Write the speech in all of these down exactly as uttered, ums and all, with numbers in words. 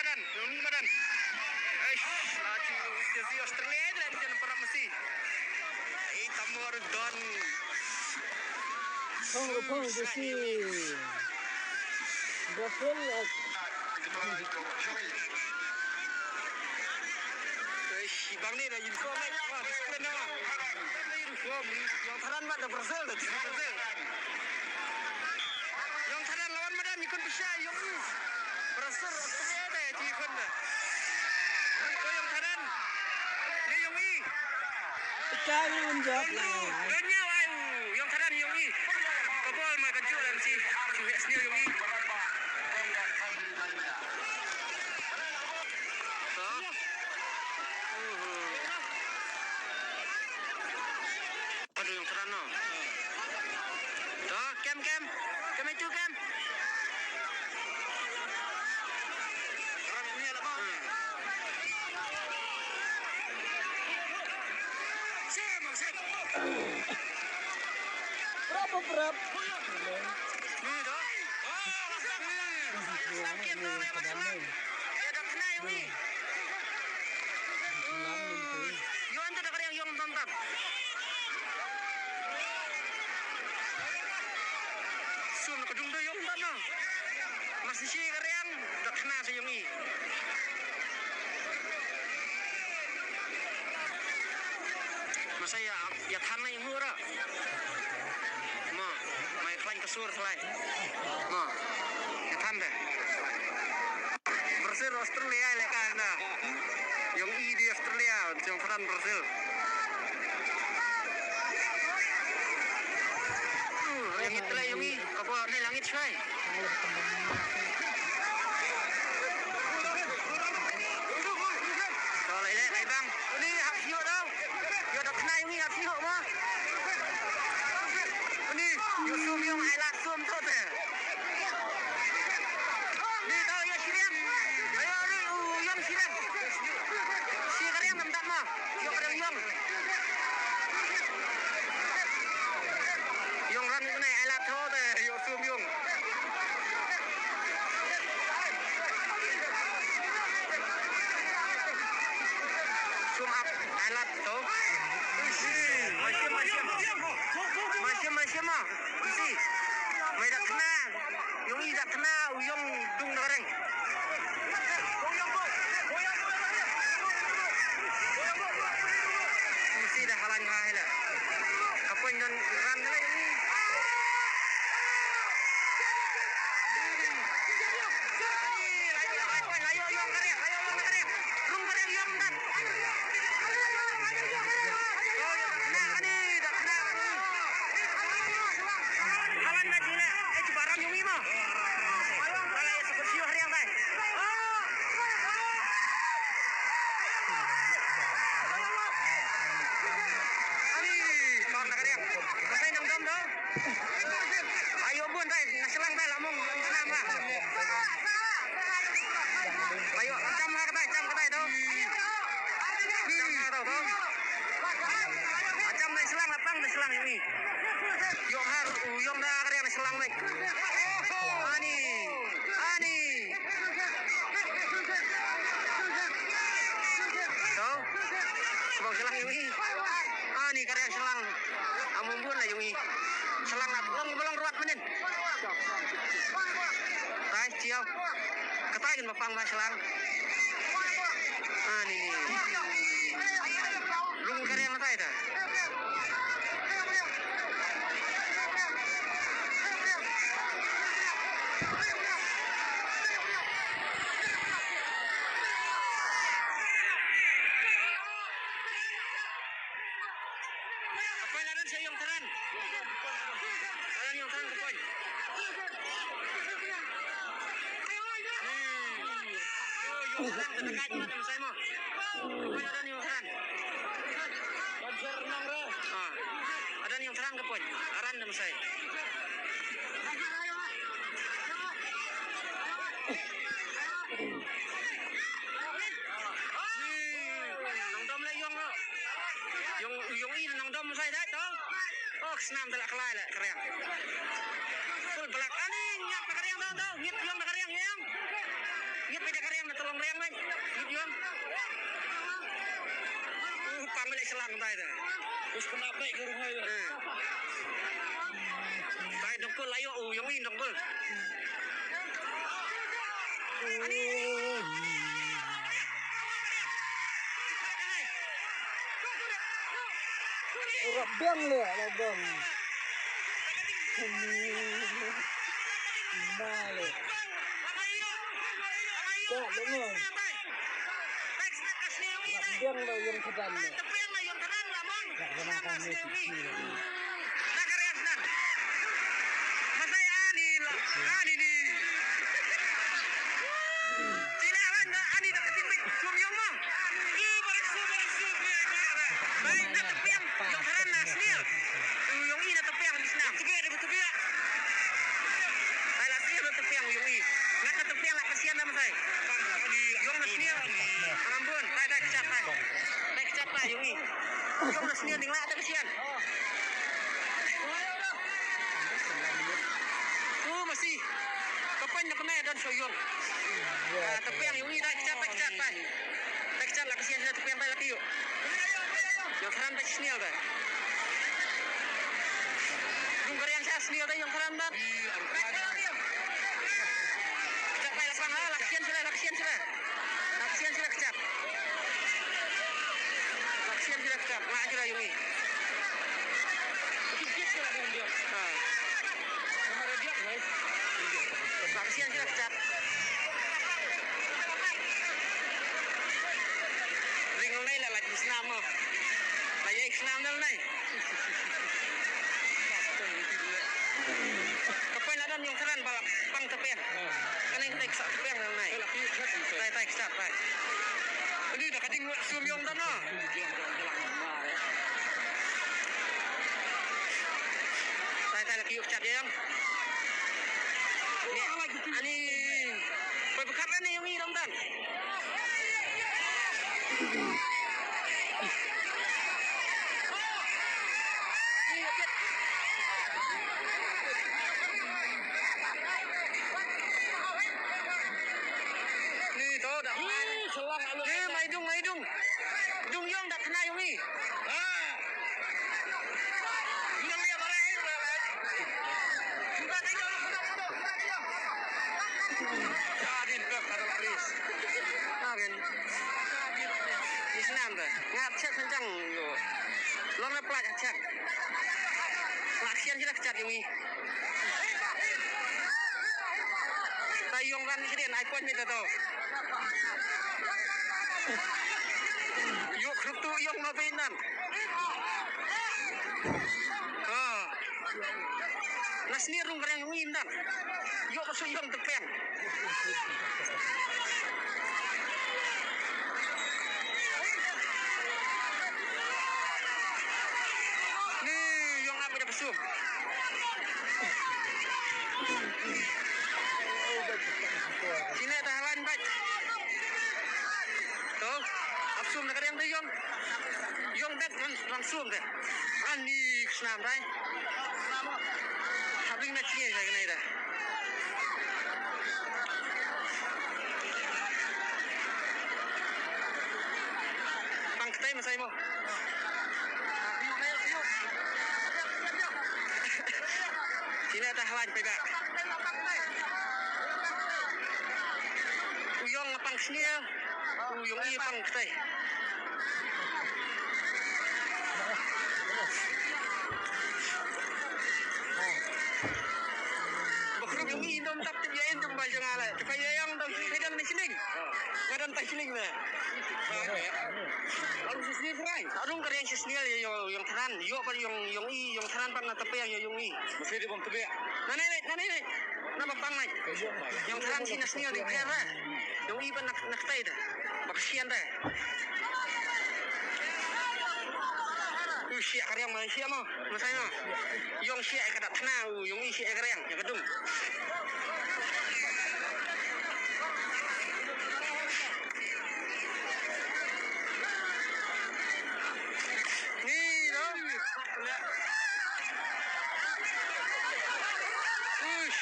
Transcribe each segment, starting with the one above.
Madan, Yong I Madan. Eish, la ju, ju, ju Australia ïa la jan para masi. Ei, Tamor don. Phong, phong, Jesse. Brazil, eh. Eish, bang ni dah uniform, eh. Wah, discipline dah, wah. Uniform, Yong Tharan bad da Brazil, da Brazil. Yong Tharan lawan Madan, ïa kun pisa, Yong I. Brazil, Australia, da, ïa kun da. Ko Yong Tharan. Ni Yong I. Pisa, ïa kun jop, la. Don nya, wai, u, Yong Tharan, Yong I. Ka bol, ma ka ju, lam si. Ju heh sniew Yong I. To. Uhu. Aduh, Yong Tharan no. To, kem, kem. Kem itu, kem. Hmm. Prap, prap. Ni to. Hmm. Kem to, kem to. Ïa, da kena Yong I. Yong te da ka riang Yong Tharan. Sum ka dung da Yong Tharan. Mas shi ka riang da kena sa Yong I. Masa ïa, ïa than na Yong Hura. Mo, mai khlaiñ ka sur khlaiñ. Mo, ïa than de. Brazil, Australia, le ka na. Yong I di Australia, Yong Tharan Brazil. Uh, Yong I tleh Yong I, ka bor ni langit shai. To, lai le, lai bang. Ni hap sio tau. Ïoh da kena Yong I hap sio mo. Ni, ïoh sum Yong ai lad sum to te. Ni tau ïoh shiliang. Ayo ni, u Yong shiliang. Shi ka riang nam dat mo. Ïoh ka riang Yong. Yong ran ni kena ai lad to te. Ïoh sum Yong. Sum ap, ai lad to. Mashim, mashim. Mashim, mashim, ma. Si. Mai da kena. Yong I da kena, u Yong dung da ka reng. Si da halan ha hela. Ka point don ran da. Ayo bun tai, nga slang tai la mong, la slang ba. Ayo, jam ha ka tai, jam ka tai to. Jam ha ka tai to. Jam tai slang la pang, tai slang Yong I. Yong har, u Yong da ka riang slang mai. Ani, ani. To. Sbang slang Yong I. Ani ka riang slang. Amum bun la Yong I. Slang na long ba long ruat manin. Tai chiaw. Katai kan ba pang ba slang. Ani. Lung ka riang tai ta. Ka point la don sha Yong Tharan. La don Yong Tharan ka point. Hmm. Yong Tharan ka tangkai jong la don sai mo. Ka point la don Yong Tharan. Ah. La don Yong Tharan ka point. Aran don sai. Nongdom la Yong. Yong, Yong I nongdom sai dei to. Oh, snam da la klai la ka riang. Full black. Ani, ngiat na ka riang dang dang. Ngiat Yong na ka riang Yong. Ngiat Ka riang na tolong riang, man. Yun. Uh, pang balik selang tai tu. Terus kena break ke rumah tu. Hmm. Tai dongkul ayo, uh, Yong I dongkul. Ora biang le, ora biang. Ini. Nah, le. Biang lo yang kedam lo. Yong I na tyrpiang, Misna. Tyrpiang, tyrpiang. Ai, la snier tyrpiang, Yong I. Ngat na tyrpiang, la ka sian na masai. Yong na snier. Ngam bun. Bai, bai, kjat, bai. Bai, kjat, bai, Yong I. Yong na snier, ning la ta ka sian. Oh, masih. Kapan na kena dan soyong. Ah, tyrpiang, Yong I, bai, kjat, bai, kjat, bai. Bai, kjat, la ka sian, sila tyrpiang, bai, la ka yu. Yong Tharan ba snier da. Rung ka riang sha snier da Yong Tharan da. Kjat bai la pang ha, la ksian sha la, la ksian sha la. La ksian sha la kjat. La ksian sha la kjat. Ma sha la Yong I. Ha. Ba ka sian sila kjat. Ring nai la lait snam mo. La ïai snam dal nai. Ka poi la dam Yong Tharan ba la pang tyrpiang. Ka nai ka dei ksa tyrpiang dal nai. Tai tai ksa tai. Ini dah ka ding sum Yong Tharan. Tai tai la ki ïoh kjat ïa Yong. Ni, ani. Poi bukhat ani Yong I dong tan. Ni to dah. Ni, mai dung, mai dung. Dung Yong dah kena Yong I. Ha. Nga check kencang yo. Long na plat check. Nga sian sila kechat Yong I. Ta Yong ran ni kedin ai point ni ta to. Yo krup tu Yong ma peinan. Ha. Na snier rung ka riang Yong I mynta. Ïoh ka shu Yong tepeng. Ni Yong ap ïa ka shu. Sini ta halan bait. To, ap sum na ka riang te Yong. Yong bet ran, ran sum te. Ani snam dai. Habing na chie sa kane da. Pang ktai masai mo. Sini ta halan pe ba. U Yong pang snia. U Yong I pang ktai. Ba krup Yong I dom tap tip ïa in tum ba jong ale. Te pa ïa Yong dom tip ïa dom ni sning. Nga dom tai sning ne. Lalu si sning serai. Arung ka riang si sning ïa Yong, Yong Tharan. Ïoh pa Yong, Yong I, Yong Tharan pa na tap ïa Yong I. Mesti di bom tebek. Na ne ne, na ne ne. Na ba pang nai. Yong Tharan shi na snial ding pher ba. Yong I ba na, na ktai da. Ba ka sian da. U shi ka riang ma shi ma. Ma sai ma. Yong shi ka da thna u Yong I shi ka riang. Ya ka dung. Ni lo. Ush.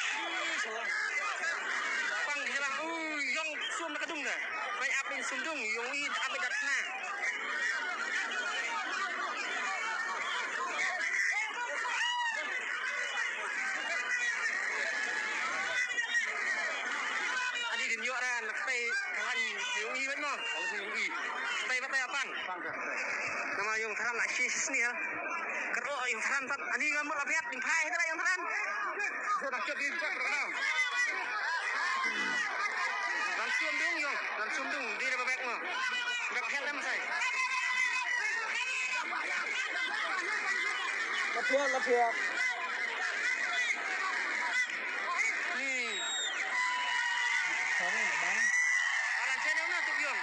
Pang hilang. U Yong sum Bai ap in sumdung, yung i ap in dat na. Adi din yo ra nak pai kawan yung i wen mo. Yung i. Pai ba pai apang. Nama yung tharan la shi sni ya. Kero yung tharan tat. Ani ngamur abiat yung pai tara yung tharan. Ran sum dung yung, ran sum dung, di da bebek mo. Bek hel dah masai. Lapiat, lapiat. Ni. Aran channel na tu yung.